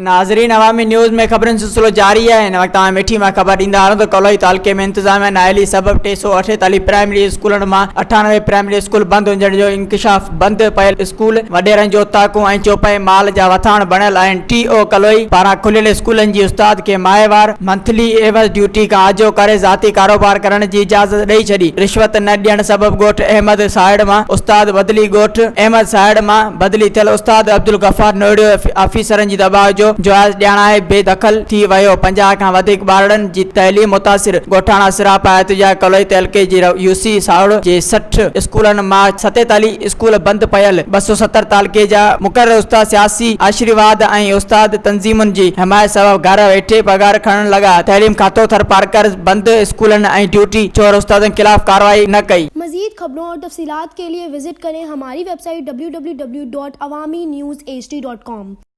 ناظرين عوامي نيوز ۾ خبرن جو سلسلو جاري آهي هن وقت توهان مٺي مان خبر ڏيندا هلون ته ڪلوئي تعلقي ۾ انتظاميا نااهلي سبب 348 پرائمري اسڪولن مان 98 پرائمري اسڪول بند هجڻ جو انڪشاف بند پيل اسڪول وڏيرن جو اوطاقون ۽ چوپائي مال جا وٿاڻ بڻيل آهن ٽي او ڪلوئي پاران کليل اسڪولن جي استاد کي ماهوار منٿلي عيوض ڊيوٽي کان آجو ڪري ذاتي ڪاروبار ڪرڻ جي اجازت ڏئي ڇڏي رشوت نه ڏيڻ سبب ڳوٺ احمد ساهڙ مان استاد بدلي ڳوٺ احمد ساهڙ مان بدلي ٿيل استاد عبدالغفار نوڙيو آفيسرن جي دٻاء جو جواز ڄاڻائي بي دخل ٿي ويو، 50 کان وڌيڪ ٻارڙن جي تعليم متاثر، ڳوٺاڻا سراپا احتجاج ڪلوئي تعلقي جي يو سي ساهڙ جي 60 اسڪولن مان 47 اسڪول بند پيل، 270 تعلقي جا مقرر استاد سياسي آشيرواد ۽ استاد تنظيمن جي حمايت سبب گهر ويٺي پگهار کڻڻ لڳا، تعليم کاتو ٿرپارڪر بند اسڪولن ۽ ڊيوٽي چور استادن خلاف ڪارروائي نه ڪئي. مزيد خبرون اور تفصيلات کے لئے وزٽ ڪرين ھماري web site www.awamiNewsHD.com.